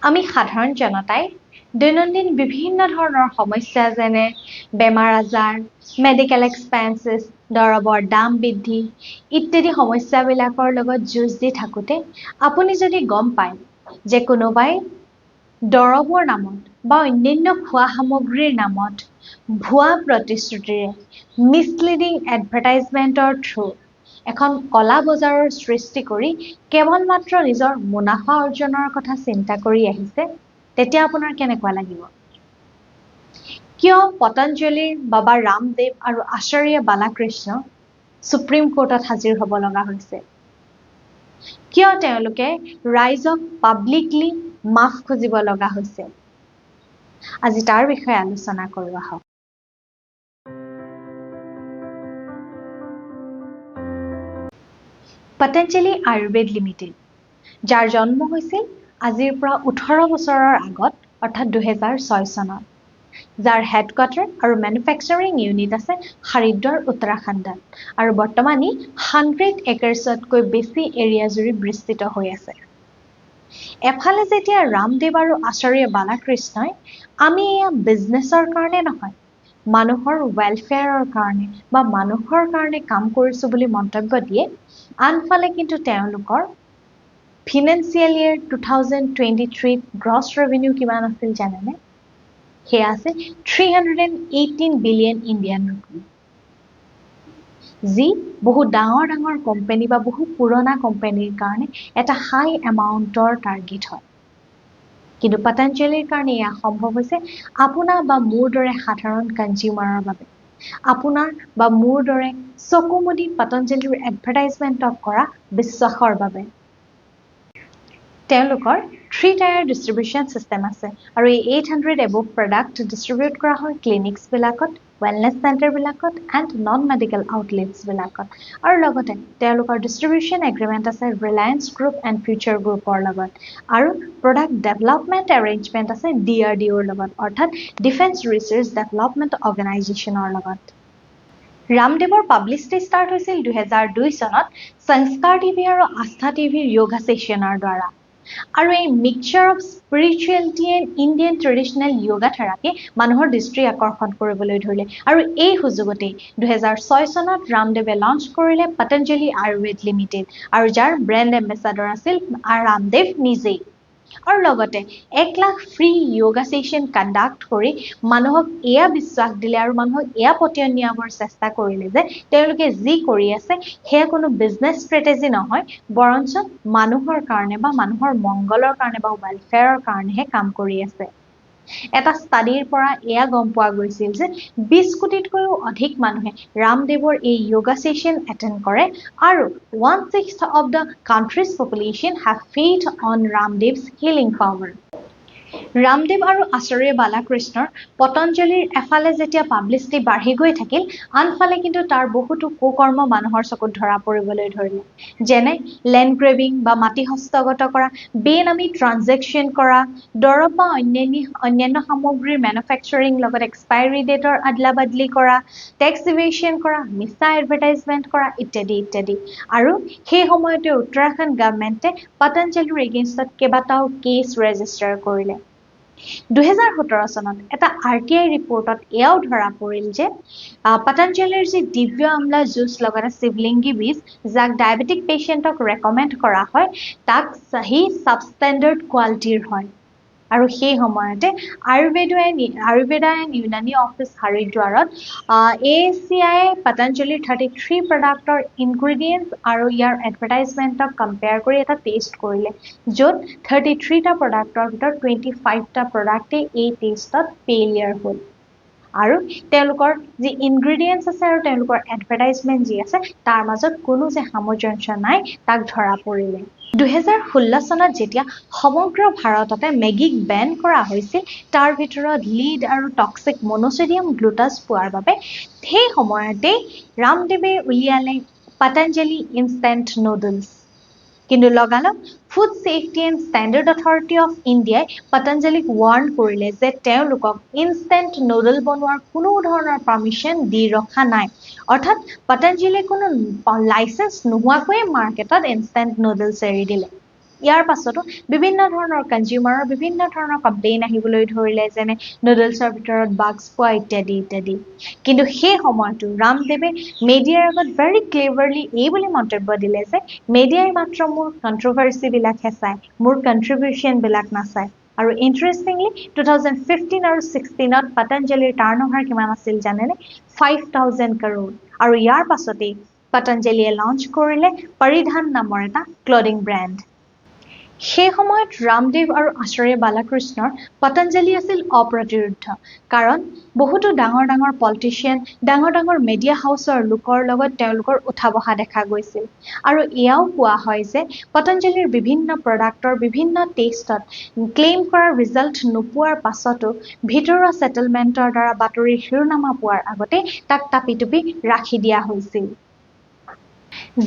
আমি সাধাৰণ জনতাই দৈনন্দিন বিভিন্ন ধৰণৰ সমস্যা যেনে বেমাৰ আজাৰ, মেডিকেল এক্সপেঞ্চেছ, দৰৱৰ দাম বৃদ্ধি ইত্যাদি সমস্যাবিলাকৰ লগত যুঁজ দি থাকোঁতে আপুনি যদি গম পায় যে কোনোবাই দৰৱৰ নামত বা অন্যান্য খোৱা সামগ্ৰীৰ নামত ভুৱা প্ৰতিশ্ৰুতিৰে মিছলিডিং এডভাৰটাইজমেণ্টৰ থ্ৰু এখন কলা বজাৰৰ সৃষ্টি কৰি কেৱল মাত্ৰ নিজৰ মুনাফা অৰ্জনৰ কথা চিন্তা কৰি আহিছে, তেতিয়া আপোনাৰ কেনেকুৱা লাগিব? কিয় পতঞ্জলিৰ বাবা ৰামদেৱ আৰু আচাৰ্য বালাকৃষ্ণ সুপ্ৰিম কোৰ্টত হাজিৰ হ'ব লগা হৈছে? কিয় তেওঁলোকে ৰাইজক পাব্লিকলি মাফ খুজিব লগা হৈছে? আজি তাৰ বিষয়ে আলোচনা কৰোঁ আহক। পতঞ্জলি আয়ুৰ্বেদ লিমিটেড, যাৰ জন্ম হৈছিল আজিৰ পৰা 18 বছৰৰ আগত, অৰ্থাৎ 2006 চনত, যাৰ হেডকোৱাৰ্টাৰ আৰু মেনুফেকচাৰিং ইউনিট আছে হৰিদ্বাৰ, উত্তৰাখণ্ডত, আৰু বৰ্তমান ই 100 একৰ্ছতকৈ বেছি এৰিয়া জুৰি বিস্তৃত হৈ আছে। এফালে যেতিয়া ৰামদেৱ আৰু আচাৰ্য বালাকৃষ্ণই আমি এয়া বিজনেছৰ কাৰণে নহয়, মানুহৰ ৱেলফেয়াৰৰ কাৰণে বা মানুহৰ কাৰণে কাম কৰিছোঁ বুলি মন্তব্য দিয়ে, আনফালে কিন্তু তেওঁলোকৰ ফিনেন্সিয়েল ইয়েৰ 2023ত গ্ৰছ ৰেভিনিউ কিমান আছিল জানেনে? সেয়া আছিল 318 বিলিয়ন ইণ্ডিয়ান ৰুপি, যি বহু ডাঙৰ ডাঙৰ কোম্পানী বা বহু পুৰণা কোম্পানীৰ কাৰণে এটা হাই এমাউণ্টৰ টাৰ্গেট হয়। কিন্তু পতঞ্জলিৰ কাৰণে এয়া সম্ভৱ হৈছে আপোনাৰ বা মোৰ দৰে সাধাৰণ কনজিউমাৰৰ বাবে, আপোনাৰ বা মোৰ দৰে চকু মুদি পতঞ্জলিৰ এডভাৰটাইজমেণ্টক কৰা বিশ্বাসৰ বাবে। তেওঁলোকৰ 3 টায়াৰ ডিষ্ট্ৰিবিউশ্যন ছিষ্টেম আছে আৰু এই 800 এবভ প্ৰডাক্ট ডিষ্ট্ৰিবিউট কৰা হয় ক্লিনিকছবিলাকত, ৱেলনেছ চেণ্টাৰবিলাকত এণ্ড নন মেডিকেল আউটলেটছবিলাকত। আৰু লগতে তেওঁলোকৰ ডিষ্ট্ৰিবিউশ্যন এগ্ৰিমেণ্ট আছে ৰিলায়েন্স গ্ৰুপ এণ্ড ফিউচাৰ গ্ৰুপৰ লগত, আৰু প্ৰডাক্ট ডেভেলপমেণ্ট এৰেঞ্জমেণ্ট আছে ডি আৰ ডি অ'ৰ লগত, অৰ্থাৎ ডিফেন্স ৰিচাৰ্চ ডেভেলপমেণ্ট অৰ্গেনাইজেশ্যনৰ লগত। ৰামদেৱৰ পাব্লিচিটি ষ্টাৰ্ট হৈছিল 2002 চনত সংস্কাৰ টিভি আৰু আস্থা টিভিৰ য়োগা ছেশ্যনৰ দ্বাৰা, আৰু এই mixture of spirituality and Indian traditional yoga therapy মানুহৰ দৃষ্টি আকৰ্ষণ কৰিবলৈ ধৰিলে। আৰু এই সুযোগতেই 2006 চনত ৰামদেৱে লঞ্চ কৰিলে পতঞ্জলি আয়ুৰ্বেদ লিমিটেড, আৰু যাৰ ব্ৰেণ্ড এম্বেচাডৰ আছিল ৰামদেৱ নিজেই। আৰু লগতে 1 lakh free yoga session conduct কৰি মানুহক এয়া বিশ্বাস দিলে আৰু মানুহক এয়া পতিয়ন নিয়াবৰ চেষ্টা কৰিলে যে তেওঁলোকে যি কৰি আছে সেয়া কোনো বিজনেছ ষ্ট্ৰেটেজি নহয়, বৰঞ্চ মানুহৰ কাৰণে বা মানুহৰ মংগলৰ কাৰণে বা ৱেলফেয়াৰৰ কাৰণেহে কাম কৰি আছে। এটা ষ্টাডিৰ পৰা এয়া গম পোৱা গৈছিল যে 20 কোটিতকৈও অধিক মানুহে ৰামদেৱৰ এই য়োগা ছেশ্যন এটেণ্ড কৰে আৰু 1/6 of the country's population have faith on Ramdev's healing power. Ramdev আৰু আচাৰ্য বালাকৃষ্ণৰ পতঞ্জলিৰ এফালে যেতিয়া পাব্লিচিটি বাঢ়ি গৈ থাকিল, আনফালে কিন্তু তাৰ বহুতো কুকৰ্ম মানুহৰ চকুত ধৰা পৰিবলৈ ধৰিলে, যেনে লেণ্ড গ্ৰেবিং বা মাটি হস্তগত কৰা, বেনামী ট্ৰানজেকশ্যন কৰা, দৰৱ বা অন্যান্য সামগ্ৰীৰ মেনুফেকচাৰিং লগত এক্সপায়াৰী ডেটৰ আদলা বাদলি কৰা, টেক্স ইভেশ্যন কৰা, মিছা এডভাৰটাইজমেণ্ট কৰা ইত্যাদি ইত্যাদি। আৰু সেই সময়তে উত্তৰাখণ্ড গভমেণ্টে পতঞ্জলিৰ এগেইনষ্টত কেইবাটাও কেছ ৰেজিষ্টাৰ কৰিলে। 2017 চনত এটা আৰ টি I ৰিপৰ্টত এয়াও ধৰা পৰিল যে পতঞ্জলিৰ যি দিব্য আমলা জুচ লগতে শিৱলিংগী বীজ, যাক ডায়েবেটিক পেচেণ্টক ৰেকমেণ্ড কৰা হয়, তাক সি ছাবষ্টেণ্ডাৰ্ড কোৱালিটিৰ হয়। আৰু সেই সময়তে আয়ুৰ্বেদা এণ্ড ইউনানী অফিচ হৰিদ্বাৰত এ এছ চি I পতঞ্জলিৰ 33 প্ৰডাক্টৰ ইনগ্ৰিডিয়েণ্টছ আৰু ইয়াৰ এডভাৰটাইজমেণ্টক কম্পেয়াৰ কৰি এটা টেষ্ট কৰিলে, য'ত 33টা প্ৰডাক্টৰ ভিতৰত 25টা প্ৰডাক্টেই এই টেষ্টত ফেইলিয়াৰ হ'ল। আৰু তেওঁলোকৰ যি ইনগ্ৰিডিয়েণ্টছ আছে আৰু তেওঁলোকৰ এডভাৰটাইজমেণ্ট যি আছে তাৰ মাজত কোনো যে সামঞ্জস্য নাই তাক ধৰা পৰিলে। 2016 চনত যেতিয়া সমগ্ৰ ভাৰততে মেগীক বেন কৰা হৈছিল, তাৰ ভিতৰত লিড আৰু টক্সিক মনোচডিয়াম গ্লুটাছ পোৱাৰ বাবে সেই সময়তেই ৰামদেৱে উলিয়ালে পতঞ্জলি ইনষ্টেণ্ট নুডলছ। কিন্তু লগালগ food safety and standard authority of ইণ্ডিয়াই পতঞ্জলিক ৱাৰ্ণ কৰিলে যে তেওঁলোকক ইনষ্টেণ্ট নুডল বনোৱাৰ কোনো ধৰণৰ পাৰ্মিশ্যন দি ৰখা নাই, অৰ্থাৎ পতঞ্জলিয়ে কোনো লাইচেঞ্চ নোহোৱাকৈয়ে মাৰ্কেটত ইনষ্টেণ্ট নুডলছ এৰি দিলে। ইয়াৰ পাছতো বিভিন্ন ধৰণৰ কনজিউমাৰৰ বিভিন্ন ধৰণৰ কমপ্লেইন আহিবলৈ ধৰিলে, যেনে নুডলছৰ ভিতৰত বাগছ পোৱা ইত্যাদি ইত্যাদি। কিন্তু সেই সময়তো ৰামদেৱে মেডিয়াৰ আগত ভেৰি ক্লেভাৰলি এই বুলি মন্তব্য দিলে যে মেডিয়াই মাত্ৰ মোৰ কণ্ট্ৰভাৰ্চিবিলাকহে চায়, মোৰ কণ্ট্ৰিবিউশ্যনবিলাক নাচায়। আৰু ইণ্টাৰেষ্টিংলি 2015 আৰু 16ত পতঞ্জলিৰ টাৰ্ণ অভাৰ কিমান আছিল জানেনে? 5000 কৰোৰ। আৰু ইয়াৰ পাছতেই পতঞ্জলিয়ে লঞ্চ কৰিলে পৰিধান নামৰ এটা ক্লদিং ব্ৰেণ্ড। সেই সময়ত ৰামদেৱ আৰু আচাৰ্য বালাকৃষ্ণৰ পতঞ্জলি আছিল অপ্ৰতিৰোধ্য, কাৰণ বহুতো ডাঙৰ ডাঙৰ পলিটিচিয়ান, ডাঙৰ ডাঙৰ মেডিয়া হাউচৰ লোকৰ লগত তেওঁলোকৰ উঠা বহা দেখা গৈছিল। আৰু এয়াও কোৱা হয় যে পতঞ্জলিৰ বিভিন্ন প্ৰডাক্টৰ বিভিন্ন টেষ্টত ক্লেইম কৰা ৰিজাল্ট নোপোৱাৰ পাছতো ভিতৰুৱা ছেটেলমেণ্টৰ দ্বাৰা বাতৰিৰ শিৰোনামা পোৱাৰ আগতে তাক টাপি টুপি ৰাখি দিয়া হৈছিল।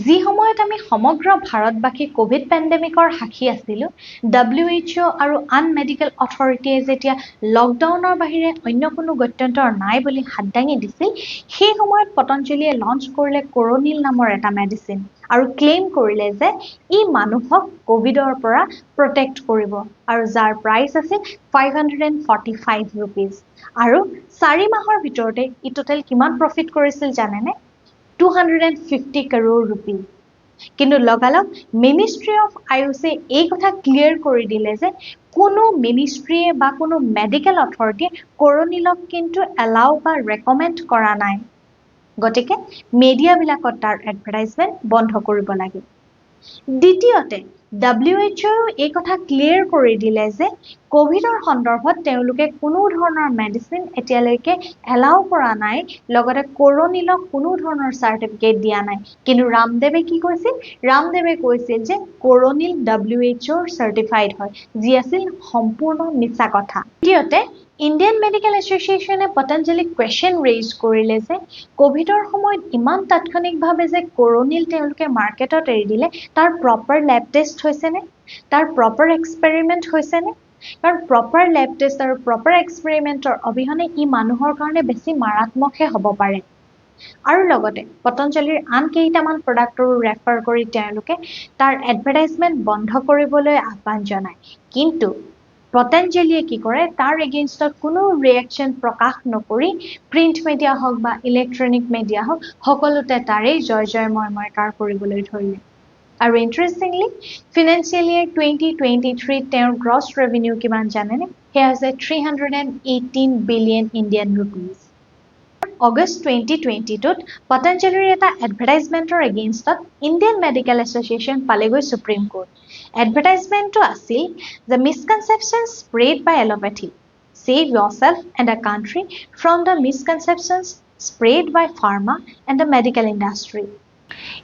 যি সময়ত আমি সমগ্ৰ ভাৰতবাসী ক'ভিড পেণ্ডেমিকৰ সাক্ষী আছিলোঁ, WHO আৰু আন মেডিকেল অথৰিটিয়ে যেতিয়া লকডাউনৰ বাহিৰে অন্য কোনো গত্যন্তৰ নাই বুলি হাত দাঙি দিছিল, সেই সময়ত পতঞ্জলিয়ে লঞ্চ কৰিলে কৰোনিল নামৰ এটা মেডিচিন আৰু ক্লেইম কৰিলে যে ই মানুহক ক'ভিডৰ পৰা প্ৰটেক্ট কৰিব, আৰু যাৰ প্ৰাইচ আছিল 545 ৰুপিজ। আৰু 4 মাহৰ ভিতৰতে ই টোটেল কিমান প্ৰফিট কৰিছিল জানেনে? 250 কৰোৰ ৰুপিজ। কিন্তু লগালগ মিনিষ্ট্ৰী অফ আয়ুষে এই কথা ক্লিয়াৰ কৰি দিলে যে কোনো মিনিষ্ট্ৰীয়ে বা কোনো মেডিকেল অথৰিটিয়ে কৰোনিলক কিন্তু এলাউ বা ৰেকমেণ্ড কৰা নাই, গতিকে মেডিয়াবিলাকত তাৰ এডভাৰটাইজমেণ্ট বন্ধ কৰিব লাগে। দ্বিতীয়তে WHO এই কথা ক্লিয়াৰ কৰি দিলে যে ক'ভিডৰ সন্দৰ্ভত তেওঁলোকে কোনো ধৰণৰ মেডিচিন এতিয়ালৈকে এলাউ কৰা নাই, লগতে কৰোনিলক কোনো ধৰণৰ চাৰ্টিফিকেট দিয়া নাই। কিন্তু ৰামদেৱে কি কৈছিল? ৰামদেৱে কৈছিল যে কৰোনিল WHO certified হয়, যি আছিল সম্পূৰ্ণ মিছা কথা। দ্বিতীয়তে ইণ্ডিয়ান মেডিকেল এছ'চিয়েশ্যনে পতঞ্জলিক কুৱেশ্যন ৰেইজ কৰিলে যে ক'ভিডৰ সময়ত ইমান তাৎক্ষণিকভাৱে যে কৰোনিল তেওঁলোকে মাৰ্কেটত এৰি দিলে, তাৰ প্ৰপাৰ লেব টেষ্ট হৈছেনে, তাৰ প্ৰপাৰ এক্সপেৰিমেণ্ট হৈছেনে? কাৰণ প্ৰপাৰ লেব টেষ্ট আৰু প্ৰপাৰ এক্সপেৰিমেণ্টৰ অবিহনে ই মানুহৰ কাৰণে বেছি মাৰাত্মকহে হ'ব পাৰে। আৰু লগতে পতঞ্জলিৰ আন কেইটামান প্ৰডাক্টৰো ৰেফাৰ কৰি তেওঁলোকে তাৰ এডভাৰটাইজমেণ্ট বন্ধ কৰিবলৈ আহ্বান জনায়। কিন্তু পতঞ্জলিয়ে কি কৰে, তাৰ এগেইনষ্টত কোনো ৰিয়েকশ্যন প্ৰকাশ নকৰি প্ৰিণ্ট মিডিয়া হওক বা ইলেক্ট্ৰনিক মিডিয়া হওক, সকলোতে তাৰেই জয় জয় ময় ময়কাৰ কৰিবলৈ ধৰিলে। আৰু ইণ্টাৰেষ্টিংলি ফিনেন্সিয়েল ইয়েৰ 2023ত তেওঁৰ গ্ৰছ ৰেভিনিউ কিমান জানেনে? সেয়া হৈছে 318 বিলিয়ন ইণ্ডিয়ান ৰুপিজ। আগষ্ট 2022ত পতঞ্জলিৰ এটা এডভাৰটাইজমেণ্টৰ এগেইনষ্টত ইণ্ডিয়ান মেডিকেল এছ'চিয়েশ্যন পালেগৈ সুপ্ৰিম কোৰ্ট। এডভাৰটাইজমেণ্টটো আছিল the misconception spread by allopathy, save yourself and the country from the misconceptions spread by pharma and the medical industry.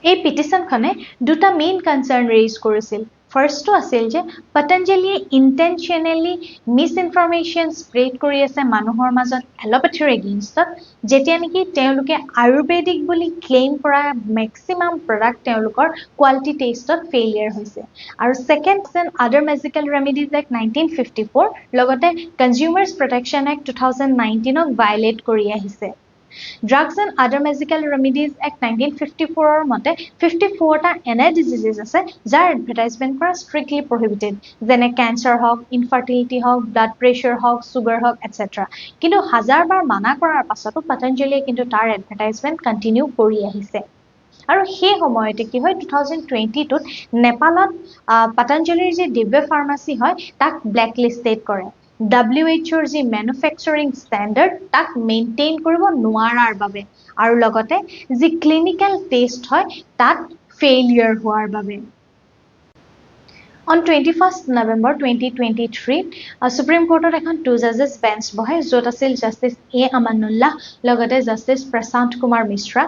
এই পিটিশ্যনখনে দুটা মেইন কনচাৰ্ণ ৰেইজ কৰিছিল। ফাৰ্ষ্টটো আছিল যে পতঞ্জলিয়ে ইণ্টেনশ্যনেলি miss information spread কৰি আছে মানুহৰ মাজত এল'পেথিৰ এগেইনষ্টত, যেতিয়া নেকি তেওঁলোকে আয়ুৰ্বেদিক বুলি ক্লেইম কৰা মেক্সিমাম প্ৰডাক্ট তেওঁলোকৰ কোৱালিটি টেষ্টত ফেইলিয়াৰ হৈছে। আৰু second, other magical remedies act 1954 লগতে কনজিউমাৰ্ছ প্ৰটেকশ্যন এক্ট 2019ক ভায়লেট কৰি আহিছে। Drugs and other magical remedies act 1954ৰ মতে 54টা এনে ডিজিজেছ আছে যাৰ এডভাৰটাইজমেণ্ট কৰা ষ্ট্ৰিক্টলি প্ৰহিবিটেড, যেনে কেঞ্চাৰ হওক, ইনফাৰ্টিলিটি হওক, ব্লাড প্ৰেছাৰ হওক, চুগাৰ হওক, এটচেট্ৰা। কিন্তু হাজাৰবাৰ মানা কৰাৰ পাছতো পতঞ্জলিয়ে কিন্তু তাৰ এডভাৰটাইজমেণ্ট কণ্টিনিউ কৰি আহিছে। আৰু সেই সময়তে কি হয়, 2022ত নেপালত পতঞ্জলিৰ যি দিব্য ফাৰ্মাচী হয় তাক ব্লেক লিষ্টেড কৰে, WHO ৰ যি মেনুফেকচাৰিং ষ্টেণ্ডাৰ্ড তাক মেইনটেইন কৰিব নোৱাৰাৰ বাবে, আৰু লগতে যি ক্লিনিকেল টেষ্ট হয় তাত ফেইলিয়াৰ হোৱাৰ বাবে। On 21 November 2023 supreme কোৰ্টত এখন টু জাজেছ বেঞ্চ বহে, য'ত আছিল জাষ্টিছ এ আমানুল্লাহ লগতে জাষ্টিছ প্ৰশান্ত কুমাৰ মিশ্ৰা,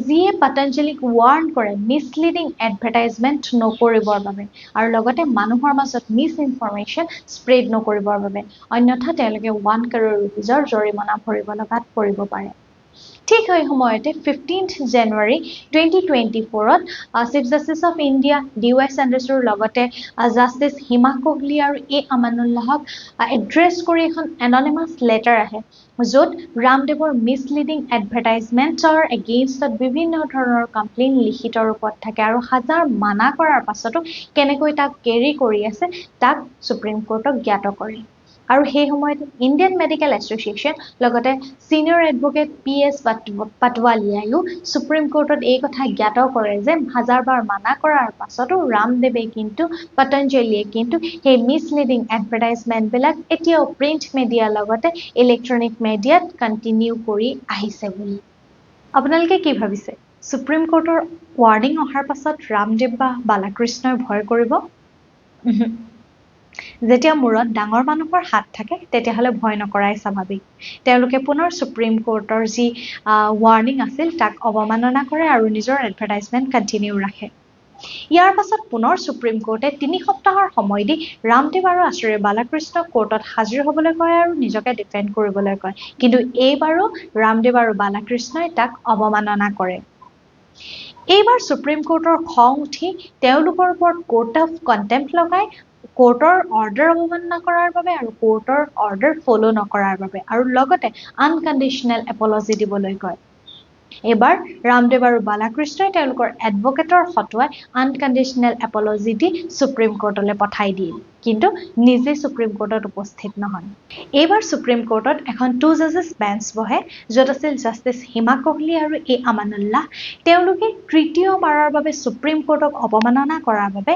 যিয়ে পতঞ্জলিক ৱাৰ্ণ কৰে মিছলিডিং এডভাৰটাইজমেণ্ট নকৰিবৰ বাবে আৰু লগতে মানুহৰ মাজত মিছ ইনফৰমেশ্যন স্প্ৰেড নকৰিবৰ বাবে, অন্যথা তেওঁলোকে 1 কৰোৰ ৰুপিজৰ জৰিমনা ভৰিব লগাত পৰিব পাৰে। ঠিক সেই সময়তে 15 জানুৱাৰী 2024ত chief justice of India D Y Chandrachud, লগতে জাষ্টিছ হিমা কোহলি আৰু এ আমানুল্লাহক এড্ৰেছ কৰি এখন এননিমাছ লেটাৰ আহে, য'ত ৰামদেৱৰ মিছলিডিং এডভাৰটাইজমেণ্টৰ এগেইনষ্টত বিভিন্ন ধৰণৰ কমপ্লেইন লিখিত ৰূপত থাকে আৰু হাজাৰ মানা কৰাৰ পাছতো কেনেকৈ তাক কেৰি কৰি আছে, তাক ছুপ্ৰিম কোৰ্টক জ্ঞাত কৰে। আৰু সেই সময়ত ইণ্ডিয়ান মেডিকেল এছ'চিয়েশ্যন, লগতে ছিনিয়ৰ এডভকেট পি এছ পাটৱালিয়াইও ছুপ্ৰিম কোৰ্টত এই কথা জ্ঞাত কৰে যে হাজাৰবাৰ মানা কৰাৰ পাছতো ৰামদেৱে কিন্তু, পতঞ্জলিয়ে কিন্তু সেই মিছলিডিং এডভাৰটাইজমেণ্টবিলাক এতিয়াও প্ৰিণ্ট মিডিয়াৰ লগতে ইলেক্ট্ৰনিক মিডিয়াত কণ্টিনিউ কৰি আহিছে বুলি। আপোনালোকে কি ভাবিছে? ছুপ্ৰিম কোৰ্টৰ ৱাৰ্ণিং অহাৰ পাছত ৰামদেৱ বা বালাকৃষ্ণই ভয় কৰিব? যেতিয়া মূৰত ডাঙৰ মানুহৰ হাত থাকে, তেতিয়াহ'লে ভয় নকৰাই স্বাভাৱিক। তেওঁলোকে পুনৰ ছুপ্ৰিম কোৰ্টৰ যি ৱাৰ্ণিং আছিল, তাক অৱমাননা কৰে আৰু নিজৰ এডভাৰটাইজমেণ্ট কণ্টিনিউ ৰাখে। ইয়াৰ পাছত পুনৰ ছুপ্ৰিম কোৰ্টে 3 সপ্তাহৰ সময় দি ৰামদেৱ আৰু আচাৰ্য বালাকৃষ্ণক কোৰ্টত হাজিৰ হ'বলৈ কয় আৰু নিজকে ডিফেণ্ড কৰিবলৈ কয়। কিন্তু এইবাৰো ৰামদেৱ আৰু বালাকৃষ্ণই তাক অৱমাননা কৰে। এইবাৰ ছুপ্ৰিম কোৰ্টৰ খং উঠি তেওঁলোকৰ ওপৰত কোৰ্ট অফ কণ্টেম্প লগায়, কোৰ্টৰ অৰ্ডাৰ অৱমাননা কৰাৰ বাবে আৰু কোৰ্টৰ অৰ্ডাৰ ফ'ল' নকৰাৰ বাবে, আৰু লগতে আনকণ্ডিশ্যনেল এপলজি দিবলৈ কয়। এইবাৰ ৰামদেৱ আৰু বালাকৃষ্ণই তেওঁলোকৰ এডভকেটৰ হতুৱাই আনকণ্ডিশ্যনেল এপলজি দি ছুপ্ৰিম কোৰ্টলৈ পঠাই দিয়ে, কিন্তু নিজে ছুপ্ৰিম কোৰ্টত উপস্থিত নহয়। এইবাৰ ছুপ্ৰিম কোৰ্টত এখন টু জাজেছ বেঞ্চ বহে, য'ত আছিল জাষ্টিছ হিমা কোহলি আৰু এ আমানুল্লাহ। তেওঁলোকে তৃতীয়বাৰৰ বাবে ছুপ্ৰিম কোৰ্টক অৱমাননা কৰাৰ বাবে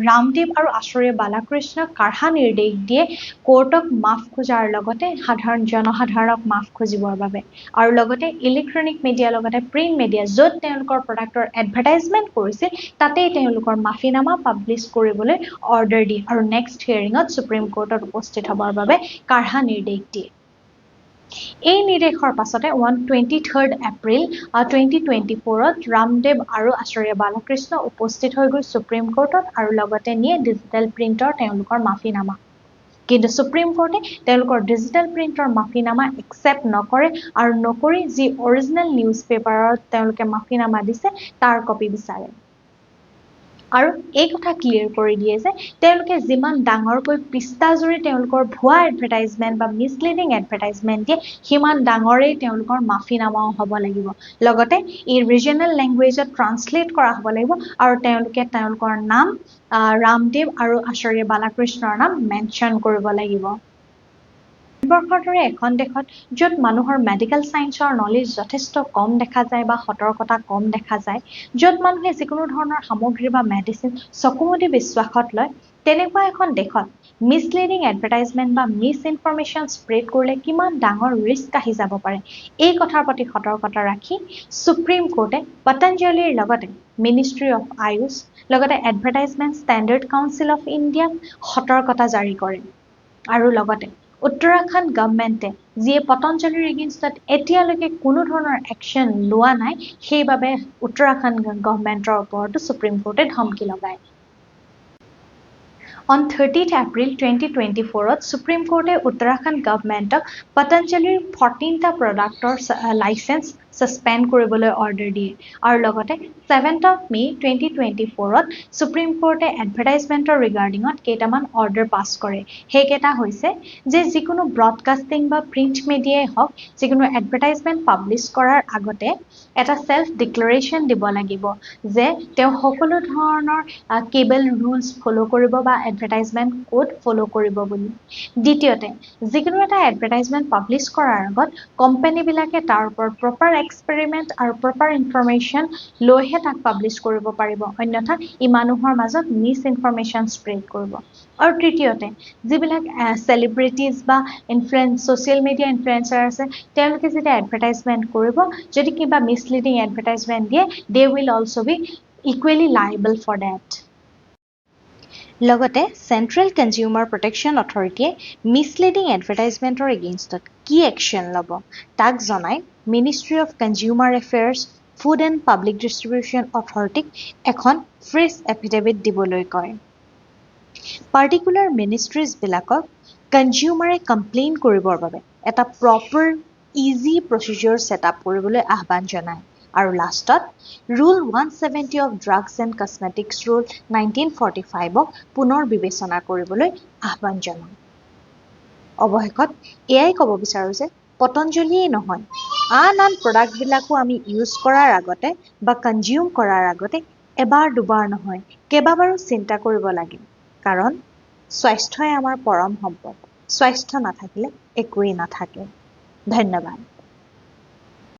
ৰামদেৱ আৰু আচাৰ্য বালাকৃষ্ণক কাঢ়া নিৰ্দেশ দিয়ে, কোৰ্টক মাফ খোজাৰ লগতে সাধাৰণ জনসাধাৰণক মাফ খুজিবৰ বাবে, আৰু লগতে ইলেক্ট্ৰনিক মিডিয়াৰ লগতে প্ৰিণ্ট মিডিয়া, য'ত তেওঁলোকৰ প্ৰডাক্টৰ এডভাৰটাইজমেণ্ট কৰিছিল, তাতেই তেওঁলোকৰ মাফিনামা পাব্লিছ কৰিবলৈ অৰ্ডাৰ দিয়ে আৰু নেক্সট হিয়াৰিঙত ছুপ্ৰিম কোৰ্টত উপস্থিত হ'বৰ বাবে কাঢ়া নিৰ্দেশ দিয়ে। এই নিৰ্দেশৰ পাছতে on 23 April 2024ত ৰামদেৱ আৰু আচাৰ্য বালাকৃষ্ণ উপস্থিত হৈ গ'ল ছুপ্ৰিম কোৰ্টত আৰু লগতে নিয়ে ডিজিটেল প্ৰিণ্টৰ তেওঁলোকৰ মাফিনামা। কিন্তু ছুপ্ৰিম কোৰ্টে তেওঁলোকৰ ডিজিটেল প্ৰিণ্টৰ মাফিনামা একচেপ্ট নকৰে আৰু নকৰি যি অৰিজিনেল নিউজ পেপাৰত তেওঁলোকে মাফিনামা দিছে, তাৰ কপি বিচাৰে আৰু এই কথা ক্লিয়াৰ কৰি দিয়ে যে তেওঁলোকে যিমান ডাঙৰকৈ পৃষ্ঠাজুৰি তেওঁলোকৰ ভুৱা এডভাৰটাইজমেণ্ট বা মিছলিডিং এডভাৰটাইজমেণ্ট দিয়ে, সিমান ডাঙৰেই তেওঁলোকৰ মাফিনামাও হ'ব লাগিব, লগতে ই ৰিজনেল লেংগুৱেজত ট্ৰান্সলেট কৰা হ'ব লাগিব আৰু তেওঁলোকে তেওঁলোকৰ নাম, ৰামদেৱ আৰু আচাৰ্য বালাকৃষ্ণৰ নাম মেনশ্যন কৰিব লাগিব। ভাৰতবৰ্ষৰ দৰে এখন দেশত, য'ত মানুহৰ মেডিকেল ছায়েন্সৰ নলেজ যথেষ্ট কম দেখা যায় বা সতৰ্কতা কম দেখা যায়, য'ত মানুহে যিকোনো ধৰণৰ সামগ্ৰী বা মেডিচিন চকুমুদি বিশ্বাসত লয়, তেনেকুৱা এখন দেশত মিছলিডিং এডভাৰটাইজমেণ্ট বা মিছ ইনফৰমেশ্যন স্প্ৰেড কৰিলে কিমান ডাঙৰ ৰিস্ক আহি যাব পাৰে, এই কথাৰ প্ৰতি সতৰ্কতা ৰাখি ছুপ্ৰিম কোৰ্টে পতঞ্জলিৰ লগতে মিনিষ্ট্ৰী অফ আয়ুষ, লগতে এডভাৰটাইজমেণ্ট ষ্টেণ্ডাৰ্ড কাউন্সিল অফ ইণ্ডিয়াক সতৰ্কতা জাৰি কৰে। আৰু লগতে উত্তৰাখণ্ড গভমেণ্টে, যিয়ে পতঞ্জলিৰ এগেইনষ্টত এতিয়ালৈকে কোনো ধৰণৰ একশ্যন লোৱা নাই, সেইবাবে উত্তৰাখণ্ড গভমেণ্টৰ ওপৰতো ছুপ্ৰিম কোৰ্টে ধমকি লগায়। অন 30 এপ্ৰিল 2024ত ছুপ্ৰিম কোৰ্টে উত্তৰাখণ্ড গভমেণ্টক পতঞ্জলিৰ 14টা প্ৰডাক্টৰ লাইচেঞ্চ ছাছপেণ্ড কৰিবলৈ অৰ্ডাৰ দিয়ে। আৰু লগতে 7 অফ মে' 2024ত ছুপ্ৰিম কোৰ্টে এডভাৰটাইজমেণ্টৰ ৰিগাৰ্ডিঙত কেইটামান অৰ্ডাৰ পাছ কৰে। সেইকেইটা হৈছে যে যিকোনো ব্ৰডকাষ্টিং বা প্ৰিণ্ট মিডিয়াই হওক, যিকোনো এডভাৰটাইজমেণ্ট পাব্লিছ কৰাৰ আগতে এটা চেল্ফ ডিক্লেৰেশ্যন দিব লাগিব যে তেওঁ সকলো ধৰণৰ কেবল ৰুলছ ফ'ল' কৰিব বা এডভাৰটাইজমেণ্ট কোড ফ'ল' কৰিব বুলি। দ্বিতীয়তে, যিকোনো এটা এডভাৰটাইজমেণ্ট পাব্লিছ কৰাৰ আগত কোম্পানীবিলাকে তাৰ ওপৰত প্ৰপাৰ এক্সপেৰিমেণ্ট আৰু প্ৰপাৰ ইনফৰমেশ্যন লৈহে তাক পাব্লিছ কৰিব পাৰিব, অন্যথা ই মানুহৰ মাজত মিছ ইনফৰমেশ্যন স্প্ৰেড কৰিব। আৰু তৃতীয়তে, যিবিলাক চেলিব্ৰিটিজ বা ছ'চিয়েল মিডিয়া ইনফ্লুৱেঞ্চাৰ আছে, তেওঁলোকে যেতিয়া এডভাৰটাইজমেণ্ট কৰিব, যদি কিবা মিছলিডিং এডভাৰটাইজমেণ্ট দিয়ে, they will also be equally liable for that। লগতে চেণ্ট্ৰেল কনজিউমাৰ প্ৰটেকশ্যন অথৰিটিয়ে মিছলিডিং এডভাৰটাইজমেণ্টৰ এগেইনষ্টত কি একশ্যন ল'ব, তাক জনাই ministry of consumer affairs, food and public distribution অথৰিটিক এখন ফ্ৰেছ এফিডেভিট দিবলৈ কয়। পাৰ্টিকুলাৰ মিনিষ্ট্ৰিজবিলাকক কনজিউমাৰে কমপ্লেইন কৰিবৰ বাবে এটা proper easy procedure set up কৰিবলৈ আহ্বান জনায়। আৰু লাষ্টত Rule 170 of Drugs and Cosmetics Rule 1945ক পুনৰ বিবেচনা কৰিবলৈ আহ্বান জনায়। অৱশেষত এয়াই ক'ব বিচাৰোঁ যে পতঞ্জলিয়েই নহয়, আন আন প্ৰডাক্টবিলাকো আমি ইউজ কৰাৰ আগতে বা কনজিউম কৰাৰ আগতে এবাৰ দুবাৰ নহয়, কেইবাবাৰো চিন্তা কৰিব লাগে। কাৰণ স্বাস্থ্যই আমাৰ পৰম সম্পদ। স্বাস্থ্য নাথাকিলে একোৱেই নাথাকে। ধন্যবাদ।